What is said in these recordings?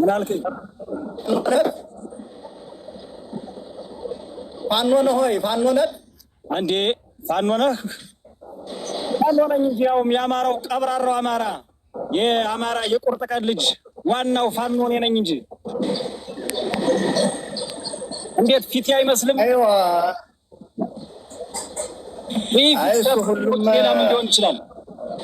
ምን አልከኝ? ፋኖ ነህ ወይ? ፋኖ ነህ? አንዴ ፋኖ ነህ? ፋኖ ነኝ እንጂ ያውም የአማራው ቀብራራው አማራ፣ የአማራ የቁርጥ ቀን ልጅ ዋናው ፋኖ እኔ ነኝ እንጂ እንዴት ፊቴ አይመስልም? አይዋ። ይህ አይ ፊት እሱ ከፋኖች ሁሉም ሌላ ምን ሊሆን ይችላል?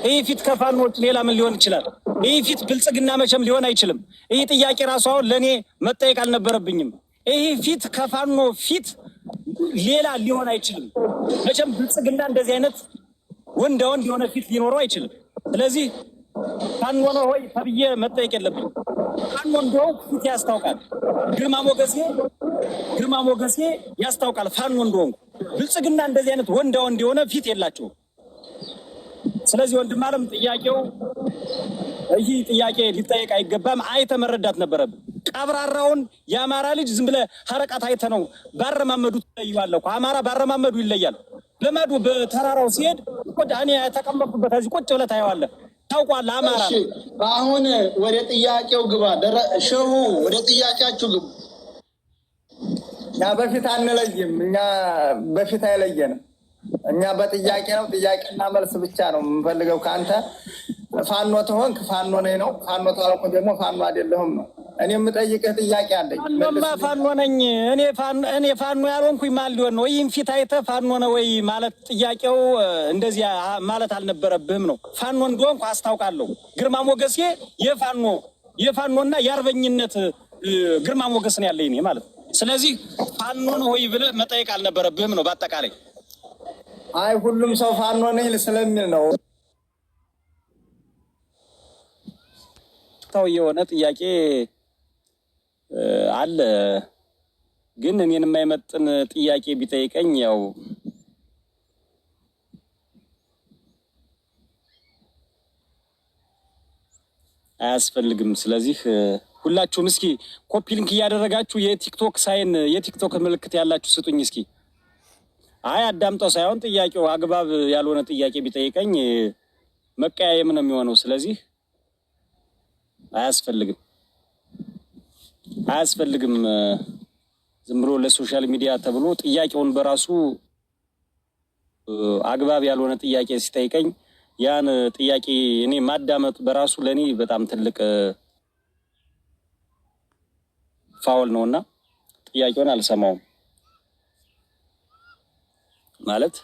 ይህ ፊት ከፋኖች ሌላ ምን ሊሆን ይችላል? ይህ ፊት ብልጽግና መቼም ሊሆን አይችልም። ይህ ጥያቄ ራሱ አሁን ለእኔ መጠየቅ አልነበረብኝም። ይህ ፊት ከፋኖ ፊት ሌላ ሊሆን አይችልም። መቼም ብልጽግና እንደዚህ አይነት ወንዳ ወንድ የሆነ ፊት ሊኖረው አይችልም። ስለዚህ ፋኖ ነው ወይ ተብዬ መጠየቅ የለብኝም። ፋኖ እንደሆንኩ ፊት ያስታውቃል። ግርማ ሞገሴ፣ ግርማ ሞገሴ ያስታውቃል ፋኖ እንደሆንኩ። ብልጽግና እንደዚህ አይነት ወንዳ ወንድ የሆነ ፊት የላቸውም። ስለዚህ ወንድም አለም ጥያቄው ይህ ጥያቄ ሊጠየቅ አይገባም። አይተህ መረዳት ነበረብን። ቀብራራውን የአማራ ልጅ ዝም ብለህ ሀረቃት አይተህ ነው ባረማመዱ ትለየዋለህ እኮ። አማራ ባረማመዱ ይለያል። በማዶ በተራራው ሲሄድ ቁጭ እኔ የተቀመጥኩበት እዚህ ቁጭ ብለህ ታየዋለህ፣ ታውቋለህ። አማራ እሺ ነው። አሁን ወደ ጥያቄው ግባ። ሸሁ ወደ ጥያቄያችሁ ግቡ። እኛ በፊት አንለይም። እኛ በፊት አይለየንም። እኛ በጥያቄ ነው፣ ጥያቄና መልስ ብቻ ነው የምንፈልገው ከአንተ። ፋኖ ተሆንክ ፋኖ ነኝ ነው፣ ፋኖ ታልኩ ደግሞ ፋኖ አይደለሁም ነው። እኔ የምጠይቅህ ጥያቄ አለኝ። ፋኖማ መልስልኝ። ፋኖ ነኝ እኔ። ፋኖ እኔ ፋኖ ያልሆንኩኝ ማን ሊሆን ነው? ይህን ፊት አይተህ ፋኖ ነው ወይ ማለት ጥያቄው እንደዚያ ማለት አልነበረብህም ነው። ፋኖ እንደሆንኩ አስታውቃለሁ። ግርማ ሞገሴ የፋኖ የፋኖና የአርበኝነት ግርማ ሞገስ ነው ያለኝ እኔ ማለት ነው። ስለዚህ ፋኖ ነው ወይ ብለህ መጠየቅ አልነበረብህም ነው በአጠቃላይ። አይ ሁሉም ሰው ፋኖ ነኝ ስለሚል ነው። ታው የሆነ ጥያቄ አለ፣ ግን እኔን የማይመጥን ጥያቄ ቢጠይቀኝ ያው አያስፈልግም። ስለዚህ ሁላችሁም እስኪ copy link እያደረጋችሁ የቲክቶክ sign የቲክቶክ ምልክት ያላችሁ ስጡኝ እስኪ። አይ አዳምጠው ሳይሆን ጥያቄው አግባብ ያልሆነ ጥያቄ ቢጠይቀኝ መቀያየም ነው የሚሆነው። ስለዚህ አያስፈልግም፣ አያስፈልግም። ዝም ብሎ ለ social media ተብሎ ጥያቄውን በራሱ አግባብ ያልሆነ ጥያቄ ሲጠይቀኝ ያን ጥያቄ እኔ ማዳመጥ በራሱ ለእኔ በጣም ትልቅ foul ነውና ጥያቄውን አልሰማውም። ማለት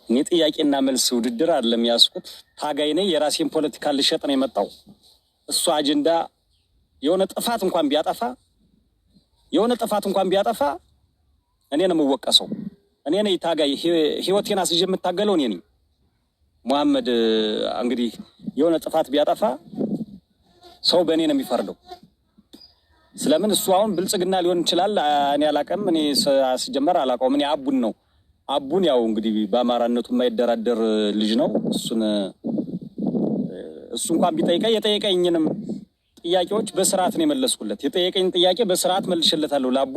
እኔ ጥያቄና መልስ ውድድር አይደለም ያዝኩት። ታጋይ ነኝ። የራሴን ፖለቲካ ልሸጥ ነው የመጣው። እሱ አጀንዳ የሆነ ጥፋት እንኳን ቢያጠፋ፣ የሆነ ጥፋት እንኳን ቢያጠፋ እኔ ነው የምወቀሰው። እኔ ነኝ ታጋይ፣ ህይወቴን አስይዤ የምታገለው እኔ ነኝ። መሐመድ እንግዲህ የሆነ ጥፋት ቢያጠፋ ሰው በእኔ ነው የሚፈርደው። ስለምን እሱ አሁን ብልጽግና ሊሆን ይችላል። እኔ አላውቅም። እኔ ሲጀመር አላውቀውም። እኔ አቡን ነው፣ አቡን ያው እንግዲህ በአማራነቱ የማይደራደር ልጅ ነው። እሱን እሱ እንኳን ቢጠይቀኝ የጠየቀኝንም ጥያቄዎች በስርዓት ነው የመለስኩለት። የጠየቀኝ ጥያቄ በስርዓት መልሼለታለሁ ላቡ።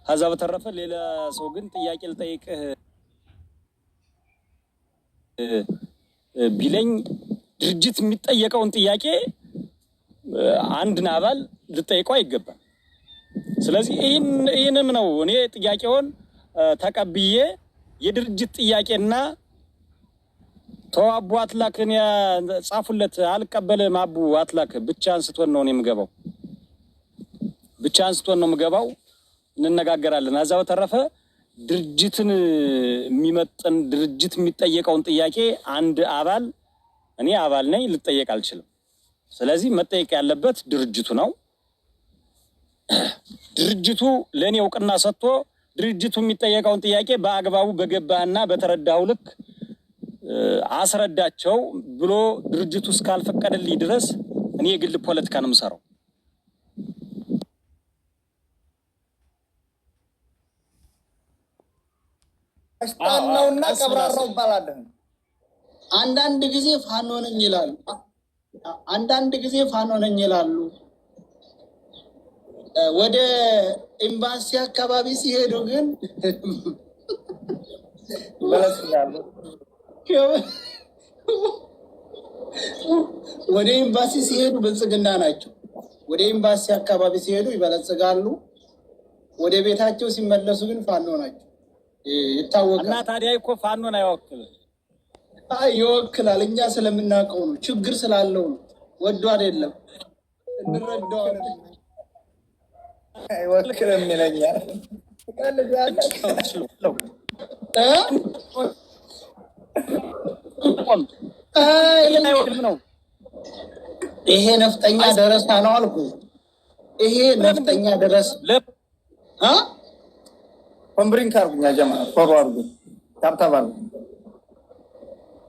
ከዛ በተረፈ ሌላ ሰው ግን ጥያቄ ልጠይቅህ ቢለኝ ድርጅት የሚጠየቀውን ጥያቄ አንድን አባል ልጠይቀው አይገባም። ስለዚህ ይህንም ነው እኔ ጥያቄውን ተቀብዬ የድርጅት ጥያቄና ተው አቡ አትላክ፣ እኔ ጻፉለት አልቀበልም። አቡ አትላክ፣ ብቻ አንስቶን ነው እኔ የምገባው፣ ብቻ አንስቶን ነው የምገባው። እንነጋገራለን። ከዛ በተረፈ ድርጅትን የሚመጥን ድርጅት የሚጠየቀውን ጥያቄ አንድ አባል፣ እኔ አባል ነኝ፣ ልጠየቅ አልችልም። ስለዚህ መጠየቅ ያለበት ድርጅቱ ነው። ድርጅቱ ለእኔ እውቅና ሰጥቶ ድርጅቱ የሚጠየቀውን ጥያቄ በአግባቡ በገባህና በተረዳው ልክ አስረዳቸው ብሎ ድርጅቱ እስካልፈቀደልኝ ድረስ እኔ የግል ፖለቲካ ነው የምሰራው። ሽጣናውና ቀስ ብላ ቀብራራው እባላለሁ። አንዳንድ ጊዜ ፋኖ ነኝ ይላሉ። አንዳንድ ጊዜ ፋኖ ነኝ ይላሉ። ወደ ኤምባሲ አካባቢ ሲሄዱ ግን በለስ ይላሉ። ወደ ኤምባሲ ሲሄዱ ብልጽግና ናቸው። ወደ ኤምባሲ አካባቢ ሲሄዱ ይበለጽጋሉ። ወደ ቤታቸው ሲመለሱ ግን ፋኖ ናቸው። እና ይታወቃል። ታዲያ እኮ ፋኖን አይወክልም። አይ ይወክላል። እኛ ስለምናውቀው ነው። ችግር ስላለው ነው። ወዶ አይደለም። እንረዳዋለን። አይወክልም ይለኛል። ትቀልዳለህ። እ? አይ አይወክልም ነው። ይሄ ነፍጠኛ ደረሳ ነው አልኩ። ይሄ ነፍጠኛ ደረስ እ? Copy link አድርጉኝ፣ ጀማ follow አድርጉኝ፣ tap tap አድርጉኝ።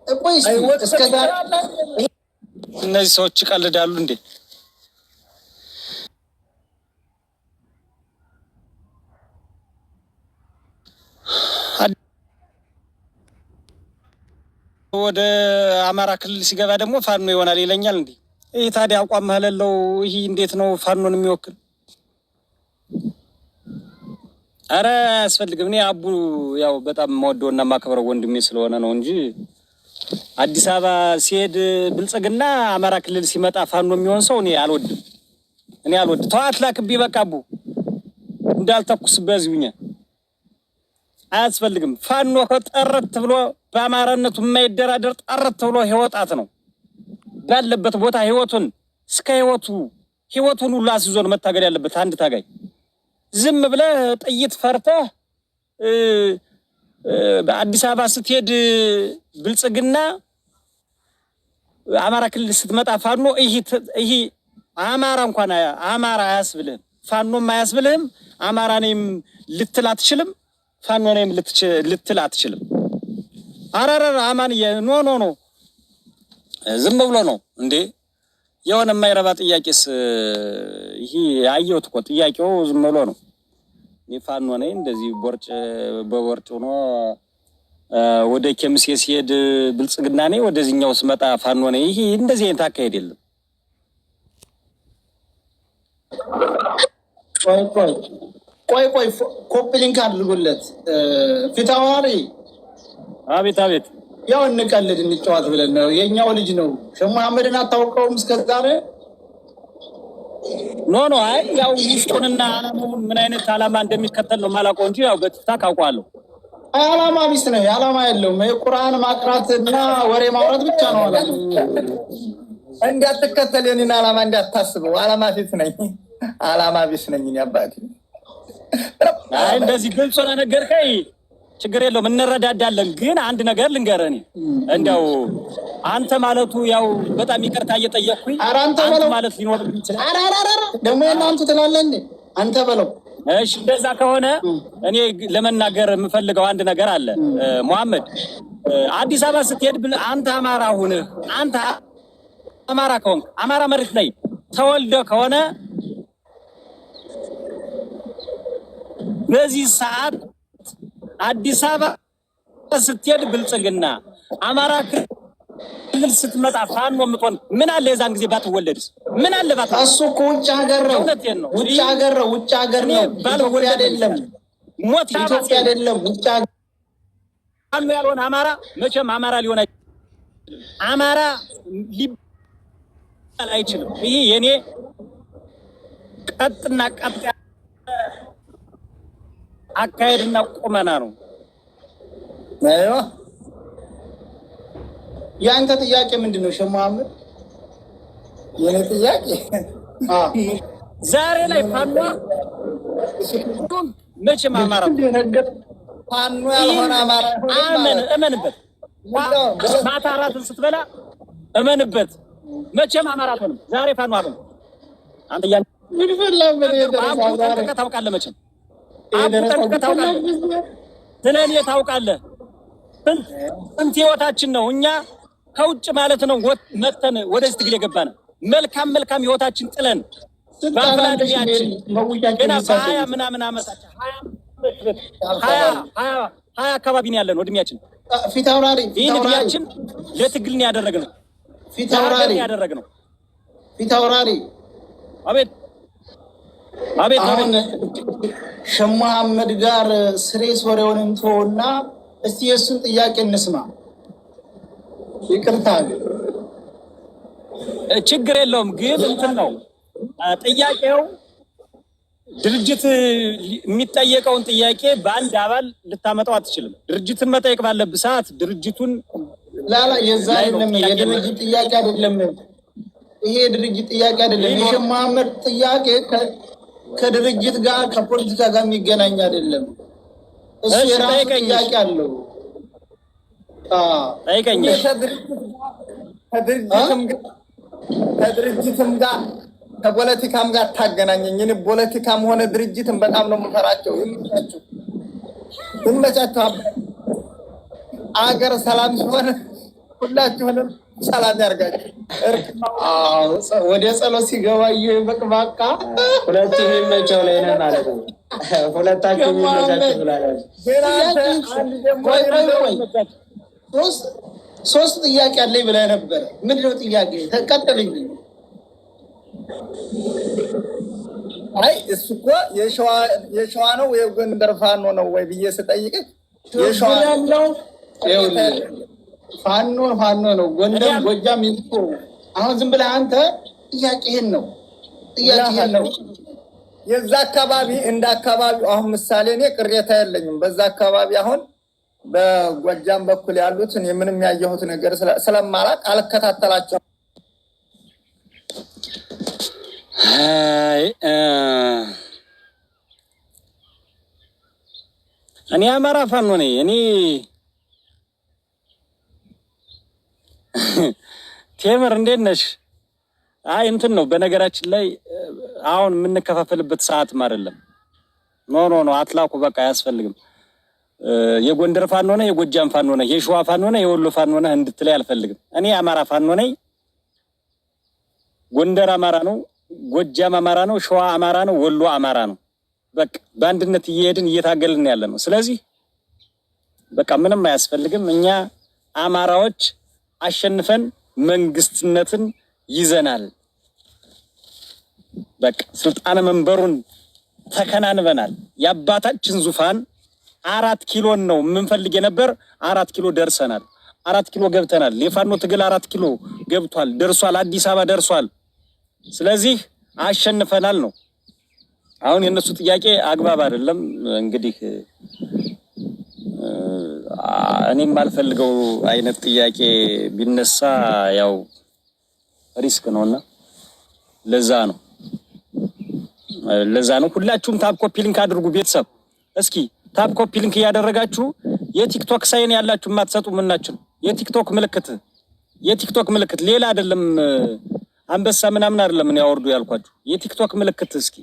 ቆይ እስኪ እስከ ዛሬ እነዚህ ሰዎች ይቀልዳሉ እንዴ? ወደ አማራ ክልል ሲገባ ደግሞ ፋኖ ይሆናል ይለኛል እንዴ? ይህ ታዲያ አቋም ከሌለው ይህ እንዴት ነው ፋኖን የሚወክል? አረ አያስፈልግም። እኔ አቡ ያው በጣም የምወደውና የማከብረው ወንድሜ ስለሆነ ነው እንጂ አዲስ አበባ ሲሄድ ብልጽግና፣ አማራ ክልል ሲመጣ ፋኖ የሚሆን ሰው እኔ አልወድም። እኔ አልወድም። ተዋት ላክብኝ፣ በቃ አቡ እንዳልተኩስ በዚሁኛ አያስፈልግም። ፋኖ ከጠረት ብሎ በአማራነቱ የማይደራደር ጠረት ብሎ ህይወጣት ነው ባለበት ቦታ ህይወቱን እስከ ህይወቱ ህይወቱን ሁሉ አስይዞ ነው መታገል ያለበት አንድ ታጋይ። ዝም ብለህ ጥይት ፈርተህ በአዲስ አበባ ስትሄድ ብልጽግና፣ አማራ ክልል ስትመጣ ፋኖ። ይህ አማራ እንኳን አማራ አያስብልህም፣ ፋኖም አያስብልህም። አማራ ነኝም ልትል አትችልም። ፋኖ ነኝም ልትል አትችልም። አረረር አማንዬ፣ no, no, no፣ ዝም ብሎ ነው እንዴ? የሆነ የማይረባ ጥያቄስ ይሄ አየሁት እኮ፣ ጥያቄው ዝም ብሎ ነው። እኔ ፋኖ ነኝ እንደዚህ ቦርጭ በቦርጭ ሆኖ ወደ ኬምሴ ሲሄድ ብልጽግና ነኝ፣ ወደዚህኛው ስመጣ ፋኖ ነኝ። ይሄ እንደዚህ አይነት አካሄድ የለም። ቆይ ቆይ ቆይ ቆይ፣ copy link አድርጉለት ፊታውራሪ። አቤት አቤት። ያው እንቀልድ እንጫወት ብለን ነው። የኛው ልጅ ነው። ሸህ መሐመድን አታውቀውም እስከ ዛሬ? No, no፣ አይ ያው ውስጡንና አላማውን ምን አይነት አላማ እንደሚከተል ነው የማላውቀው እንጂ ያው በቲክታክ አውቀዋለሁ። አላማ ቢስ ነው። አላማ የለውም። የቁርአን ማቅራት እና ወሬ ማውራት ብቻ ነው አላማ። እንዳትከተል የኔን አላማ እንዳታስበው። አላማ ቢስ ነኝ። አላማ ቢስ ነኝ እኔ አባቴ። አይ እንደዚህ ግልጽ ሆነ ነገርከኝ፣ ችግር የለውም፣ እንረዳዳለን። ግን አንድ ነገር ልንገርህ፣ እኔ እንደው አንተ ማለቱ ያው በጣም ይቅርታ እየጠየቅኩኝ ኧረ አንተ አንቱ በለው። ማለት ሊኖርብኝ ይችላል። ኧረ ኧረ ኧረ፣ ደግሞ የእናንቱ ትላለህ እንዴ? አንተ በለው። እሺ እንደዛ ከሆነ እኔ ለመናገር የምፈልገው አንድ ነገር አለ። ሙሐመድ፣ አዲስ አበባ ስትሄድ አንተ አማራ ሁንህ፣ አንተ አማራ ከሆንክ፣ አማራ መሬት ላይ ተወልደ ከሆነ፣ በዚህ ሰዓት አዲስ አበባ ስትሄድ ብልጽግና፣ አማራ ክልል ስትመጣ ፋኖ የምትሆን ምን አለ የዛን ጊዜ ባትወለድስ? ምን አለ ባትወለድ? እሱ እኮ ውጭ ሀገር ነው። እውነቴን ነው። ውጭ ሀገር ነው። ውጭ ሀገር እኔ ነው። ኢትዮጵያ ባልወለድ አይደለም። ሞት ኢትዮጵያ አይደለም። ውጭ ሀገር ፋኖ ያልሆነ አማራ መቼም አማራ ሊሆን አይችልም። አማራ ሊባል አይችልም። ይሄ የኔ ቀጥና ቀጥ ያለ አካሄድና ቁመና ነው። አይዋ። የአንተ ጥያቄ ምንድን ነው ሸህ መሐመድ? የኔ ጥያቄ ዛሬ ላይ ፋኖ መቼም አማራ ፋኖ ያልሆነ አማራ አመን እመንበት። ማታ እራትን ስትበላ እመንበት። መቼም አማራ አትሆንም። ዛሬ ፋኖ አትሆንም። አንተ እያለ አቡ ጠንቅቀህ ታውቃለህ። መቼም አቡ ጠንቅቀህ ታውቃለህ። ስለ እኔ ታውቃለህ። ስንት ህይወታችን ነው እኛ ከውጭ ማለት ነው መተን ወደዚህ ትግል የገባነ፣ መልካም መልካም ህይወታችን ጥለን በአፍላ ዕድሜያችን ገና በ20 ምናምን ዓመታችን 20 አካባቢ ነው ያለነው እድሜያችን። ፊት አውራሪ። ይህን እድሜያችን ለትግል ነው ያደረግነው፣ ፊት ለሀገር አውራሪ። ነው ያደረግነው። ፊት አውራሪ። አቤት አቤት። አሁን አቤት። ሸህ መሐመድ ጋር ስሬስ ወሬውን እንተውና እስቲ የእሱን ጥያቄ እንስማ። ይቅርታ። ችግር የለውም ግን እንትን ነው ጥያቄው ድርጅት የሚጠየቀውን ጥያቄ በአንድ አባል ልታመጣው አትችልም። ድርጅትን መጠየቅ ባለብህ ሰዓት ድርጅቱን ላላ የዛ ላይ ነው አይደለም፣ ጥያቄ። የድርጅት ጥያቄ አይደለም። ይሄ የድርጅት ጥያቄ አይደለም። የሼህ መሐመድ ጥያቄ ከድርጅት ጋር ከፖለቲካ ጋር የሚገናኝ አይደለም። እሱ እሺ፣ የራሱ ጠይቀኝ። ጥያቄ አለው። አዎ። ጠይቀኝ። ከድርጅትም ጋር ከፖለቲካም ጋር ታገናኘኝ። እኔ ፖለቲካም ሆነ ድርጅትም በጣም ነው የምፈራቸው። ይመቻችሁ፣ ይመቻችሁ። አገር ሰላም ሲሆን ሁላችሁንም ሰላም ያርጋችሁ። እርቅ አዎ፣ ወደ ጸሎት ሲገባ በቅባቃ ሁለቱ የሚመቸው ላይ ነህ ማለት ነው። ሁለታችሁ የሚመቻችሁ ብላላችሁ። ግን አንተ አንድ ደግሞ ቆይ ቆይ ቆይ፣ ሶስት ጥያቄ አለኝ ብለህ ነበረ። ምንድን ነው ጥያቄ? ተቀጥልኝ። አይ እሱ እኮ የሸዋ ነው የጎንደር ፋኖ ነው ወይ ብዬ ስጠይቅህ የሸዋ ችግር ያለው ይኸውልህ፣ ፋኖ ፋኖ ነው። ጎንደር ጎጃም ይጥፉ። አሁን ዝም ብለህ አንተ ጥያቄህን ነው ጥያቄህን ነው። የዛ አካባቢ እንደ አካባቢው አሁን ምሳሌ እኔ ቅሬታ የለኝም። በዛ አካባቢ አሁን በጎጃም በኩል ያሉት እኔ ምንም ያየሁት ነገር ስለማላቅ አልከታተላቸውም። አይ እኔ አማራ ፋኖ ነኝ። እኔ ቴምር እንዴት ነሽ? አይ እንትን ነው በነገራችን ላይ አሁን የምንከፋፈልበት ሰዓትም አይደለም። No, no, no፣ አትላኩ፣ በቃ አያስፈልግም። የጎንደር ፋኖ ነህ፣ የጎጃም ፋኖ ነህ፣ የሸዋ ፋኖ ነህ፣ የወሎ ፋኖ ነህ እንድትለይ አልፈልግም። እኔ አማራ ፋኖ ነኝ። ጎንደር አማራ ነው፣ ጎጃም አማራ ነው፣ ሸዋ አማራ ነው፣ ወሎ አማራ ነው። በቃ በአንድነት እየሄድን እየታገልን ያለ ነው። ስለዚህ በቃ ምንም አያስፈልግም። እኛ አማራዎች አሸንፈን መንግስትነትን ይዘናል። በቃ ስልጣነ መንበሩን ተከናንበናል። የአባታችን ዙፋን 4 ኪሎን ነው የምንፈልግ የነበር። 4 ኪሎ ደርሰናል። 4 ኪሎ ገብተናል። የፋኖ ትግል 4 ኪሎ ገብቷል፣ ደርሷል። አዲስ አበባ ደርሷል። ስለዚህ አሸንፈናል ነው። አሁን የእነሱ ጥያቄ አግባብ አይደለም። እንግዲህ እኔም የማልፈልገው አይነት ጥያቄ ቢነሳ ያው risk ነውና ለዛ ነው። ሁላችሁም tap copy link አድርጉ ቤተሰብ። እስኪ tap copy link እያደረጋችሁ የ TikTok sign ያላችሁ የማትሰጡ ምናችሁ ነው? የ TikTok ምልክት ሌላ አይደለም፣ አንበሳ ምናምን አይደለም። እኔ ያወርዱ ያልኳችሁ የ TikTok ምልክት፣ እስኪ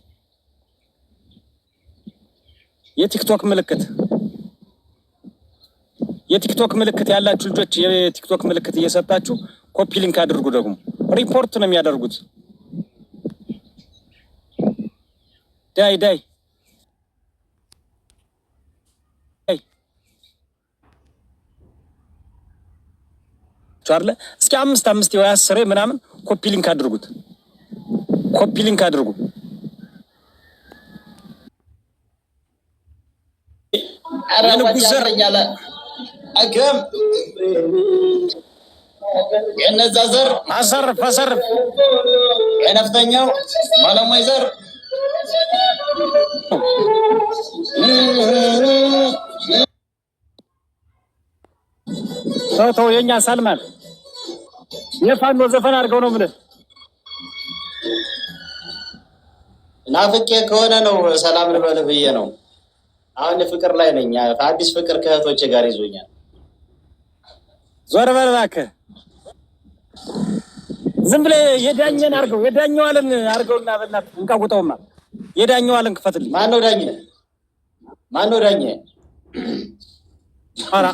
የ TikTok ምልክት ያላችሁ ልጆች የ TikTok ምልክት እየሰጣችሁ copy link አድርጉ። ደግሞ ሪፖርት ነው የሚያደርጉት። ዳይ ዳይ ዳይ አለ። እስኪ አምስት አምስት ወይ 10 ምናምን copy link አድርጉት። Copy link አድርጉ። የንጉሥ ዘር። አገም የነዛ ዘር። አሰርፍ አሰርፍ። የነፍጠኛው ባለሙያ ዘር። ተው ተው፣ የኛ ሳልማን የፋኖ ዘፈን አድርገው ነው የምልህ። ናፍቄ ከሆነ ነው ሰላም ልበል ብዬ ነው። አሁን ፍቅር ላይ ነኝ። አዲስ ፍቅር ከእህቶቼ ጋር ይዞኛል። ዞር በል እባክህ። ዝም ብለህ የዳኘን አድርገው፣ የዳኘዋልን አድርገውና በእናትህ እንቀውጠውማ። የዳኘዋልን ክፈትልኝ። ማነው ዳኘ? ማነው ዳኘ? ኧረ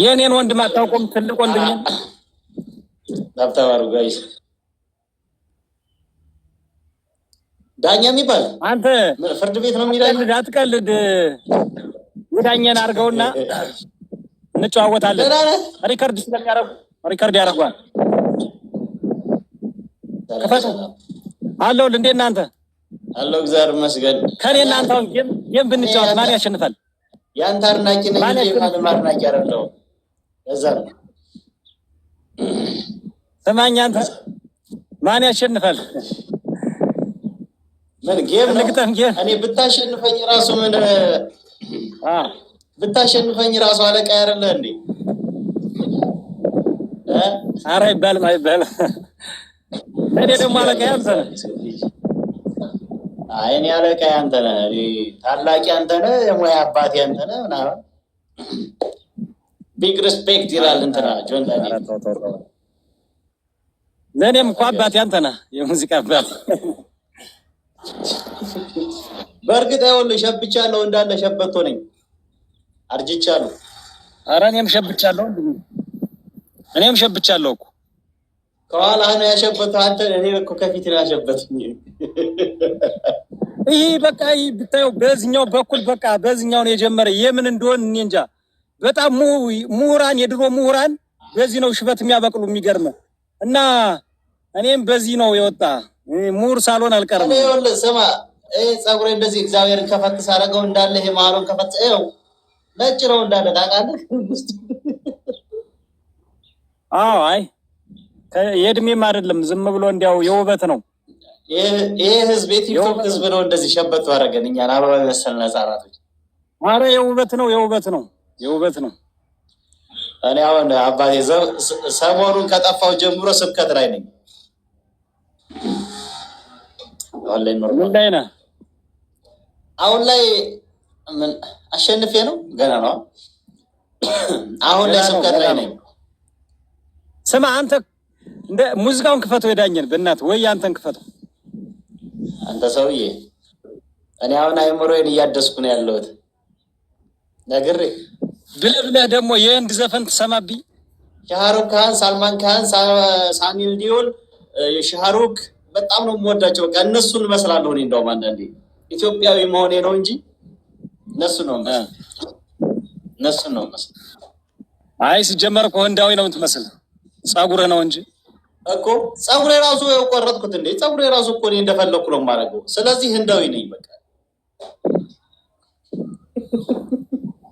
የእኔን ወንድም አታውቁም? ትልቅ ወንድሜን። Tap tap አድርጉ guys። ዳኛ የሚባል አንተ ፍርድ ቤት ነው የሚዳኘው። አትቀልድ፣ አትቀልድ። የዳኘን አድርገውና እንጨዋወታለን። ደህና ነህ? Record ስለሚያደርጉ record ያደርጓል። ክፈቱ። አለሁልህ። እንዴት እናንተ? አለሁ፣ እግዚአብሔር ይመስገን። ከኔ እናንተ አሁን game ብንጫወት ማን ያሸንፋል? የአንተ አድናቂ ነኝ ማን እንጂ ያሸንፋል? የማንም አድናቂ አይደለሁም። ለዛ ነው። ስማኝ አንተ ማን ያሸንፋል? ምን game ነው? እንግጠም game። እኔ ብታሸንፈኝ ራሱ ምን አ ብታሸንፈኝ ራሱ አለቃ አይደለ እንዴ? እ? ኧረ አይባልም አይባልም። እኔ ደግሞ አለቃ አንተ ነህ። አይ እኔ አለቃ አንተ ነህ። እኔ ታላቂ አንተ ነህ፣ የሙያ አባቴ አንተ ነህ ምናምን። Big respect ይላል እንትና ጆን ዳንኤል። ኧረ ተው ተው ተው። ለእኔም እኮ አባቴ አንተ ነህ፣ የሙዚቃ አባቴ። በእርግጥ ይኸውልህ ሸብቻለሁ፣ እንዳለ ሸበቶ ነኝ፣ አርጅቻለሁ። ኧረ እኔም ሸብቻለሁ፣ እኔም ሸብቻለሁ እኮ። ከኋላህ ነው ያሸበተው አንተ፣ እኔ እኮ ከፊት ነው ያሸበትኝ። ይህ በቃ ይህ ብታየው በዚህኛው በኩል በቃ በዚህኛው ነው የጀመረ። የምን እንደሆን እኔ እንጃ። በጣም ምሁራን፣ የድሮ ምሁራን በዚህ ነው ሽበት የሚያበቅሉ፣ የሚገርም እና እኔም በዚህ ነው የወጣ፣ ምሁር ሳልሆን አልቀርም። እኔ ይኸውልህ ስማ፣ ይሄ ፀጉሬ እንደዚህ እግዚአብሔርን ከፈት ሳደርገው እንዳለ ይሄ መሀሉን ከፈት፣ ይኸው ነጭ ነው እንዳለ፣ ታውቃለህ። አዎ፣ አይ የእድሜም አይደለም፣ ዝም ብሎ እንዲያው የውበት ነው። ይሄ ህዝብ የቲክቶክ ህዝብ ነው እንደዚህ ሸበቱ አደረገን እኛን አበባ የመሰልን ህጻናቶች። አረ የውበት ነው፣ የውበት ነው፣ የውበት ነው። እኔ አሁን አባቴ ሰሞኑን ከጠፋው ጀምሮ ስብከት ላይ ነኝ። አሁን ላይ ምን normal ላይ ነህ? አሁን ላይ ምን አሸንፌ ነው፣ ገና ነው። አሁን ላይ ገና ነው፣ ስብከት ላይ ገና ነው። ነኝ። ስማ አንተ እንደ ሙዚቃውን ክፈተው የዳኘን በእናትህ፣ ወይ አንተን ክፈተው። አንተ ሰውዬ እኔ አሁን አይምሮዬን እያደስኩ ነው ያለሁት። ነግሬ ብለህ ብለህ ደግሞ የህንድ ዘፈን ትሰማብኝ። ሻሃሩክ ካህን፣ ሳልማን ካህን፣ ሳኒል ዲዮል፣ ሻሃሩክ በጣም ነው የምወዳቸው። በቃ እነሱን እመስላለሁ እኔ፣ እንደውም አንዳንዴ ኢትዮጵያዊ መሆኔ ነው እንጂ እነሱ ነው የምመስለው። እነሱን ነው የምመስለው። አይ ሲጀመር እኮ ህንዳዊ ነው የምትመስል፣ ጸጉርህ ነው እንጂ። እኮ ፀጉሬ ራሱ ያው ቆረጥኩት እንዴ! ፀጉሬ ራሱ እኮ እኔ እንደፈለኩ ነው የማደርገው። ስለዚህ ህንዳዊ ነኝ በቃ።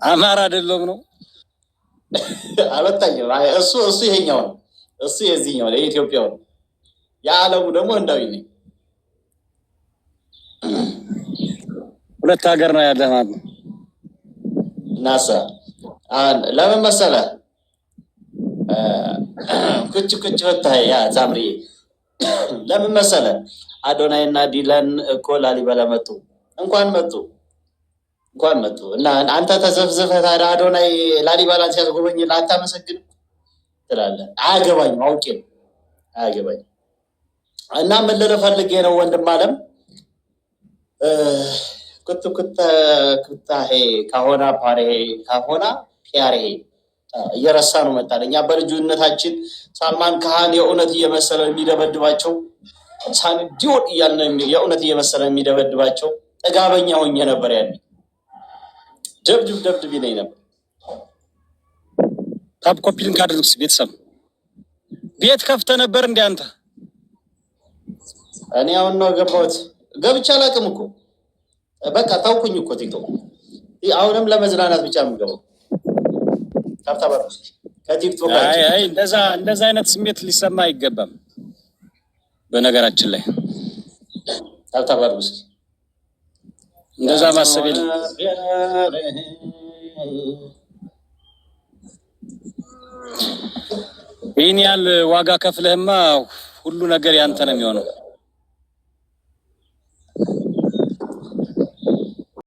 አማራ አይደለም ነው። አልወጣኝም። አይ እሱ ይሄኛው ነው፣ እሱ የዚህኛው ነው፣ የኢትዮጵያው ነው። የዓለሙ ደግሞ ህንዳዊ ነኝ። ሁለት ሀገር ነው ያለህ ማለት ነው። ናሳ አሁን ለምን መሰለህ कुछ कुछ होता है ያ ሳምሪ፣ ለምን መሰለህ አዶናይ እና ዲለን እኮ ላሊበላ መጡ። እንኳን መጡ፣ እንኳን መጡ። እና አንተ ተዘፍዝፈህ ታዲያ አዶናይ ላሊበላን ሲያስጎበኝ አታመሰግንም ትላለህ። አያገባኝም፣ አውቄ ነው፣ አያገባኝም። እና ምን ልልህ ፈልጌ ነው ወንድም አለም፣ कुत्ता कुत्ता कुत्ता है ካሆና ፓሬ ካሆና ፒያሬ እየረሳ ነው መጣል። እኛ በልጁነታችን ሳልማን ካህን የእውነት እየመሰለ የሚደበድባቸው፣ ሳኒ ዲዮል እያልን የእውነት እየመሰለ የሚደበድባቸው፣ ጥጋበኛ ሆኜ ነበር ያኔ። ደብድብ ደብድብ ይለኝ ነበር። Tap copy link አድርጉ እስኪ ቤተሰብ። ቤት ከፍተህ ነበር እንደ አንተ? እኔ አሁን ነው ገባሁት። ገብቼ አላውቅም እኮ፣ በቃ ታውኩኝ እኮ ቲክቶክ። አሁንም ለመዝናናት ብቻ ነው የምገባው። Tap tap አድርጉ እስኪ ከቲክቶክ። አይ አይ፣ እንደዛ አይነት ስሜት ሊሰማ አይገባም። በነገራችን ላይ Tap tap አድርጉ እስኪ። እንደዛ ማሰብ የለም። ይህን ያህል ዋጋ ከፍለህማ ሁሉ ነገር ያንተ ነው የሚሆነው።